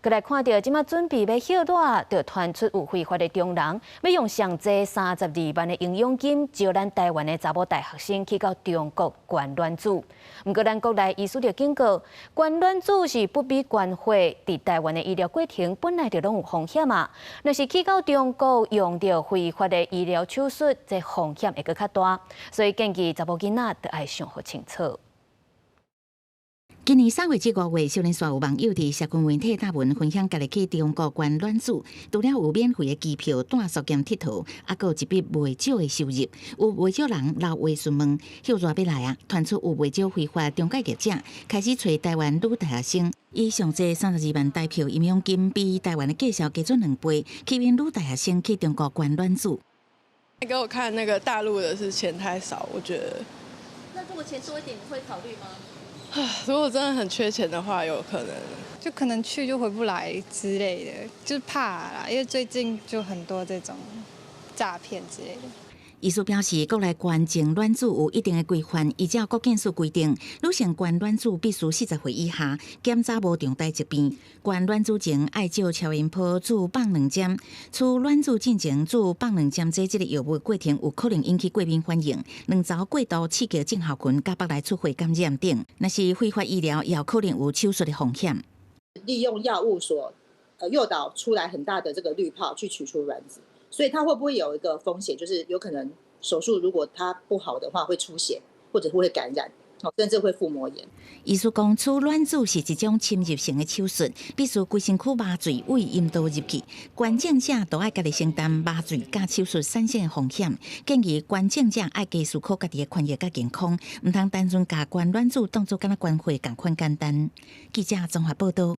閣來看著，這馬準備欲歇熱，就傳出有非法的中人，欲用上濟32萬的營養金招咱台灣的查某大學生去到中國捐卵子。毋過咱國內醫師就警告，捐卵子是不比捐血，佇台灣的醫療過程本來就攏有風險啊。若是去到中國用著非法的醫療手術，這風險會閣較大。所以建議查某囡仔著愛想予清楚。今年3月至5月，少年煞有網友佇社群媒體貼文分享，家己去中國捐卵子，除了有免費的機票、住宿兼𨑨迌，猶閣有一筆袂少的收入。有袂少人留話詢問，歇熱欲來啊，傳出有袂少非法中介業者開始揣台灣女大學生，以上濟32萬台票營養金，比台灣的價數加準2倍，吸引女大學生去中國捐卵子。給我看那個大陸的是錢太少，我覺得。那如果錢多一點，你會考慮嗎？如果真的很缺錢的話，有可能。就可能去就回不來之類的，就怕啦，因為最近就很多這種詐騙之類的。醫師表示，國內捐贈卵子有一定的規範，依照國健署規定，女性捐卵子必須40歲以下，檢查無重大疾病。捐卵子前愛照超音波注放卵針，取卵子進前注放卵針這這个藥物過程有可能引起過敏反應，卵巢過度刺激症候群、佮腹內出血感染等。若是非法醫療，也有可能有手術的風險。利用藥物所誘導出來很大的這個濾泡去取出卵子。所以它會不會有一個風險，就是有可能手術如果它不好的話，會出血，或者會感染，甚至會腹膜炎。醫師講，取卵子是一種侵入性的手術，必須規身軀麻醉，對陰道入去。捐贈者都愛家己承擔麻醉佮手術產生的風險。建議捐贈者愛加思考家己的權益佮健康，毋通單純共捐卵子當做敢若捐血仝款簡單。記者綜合報道。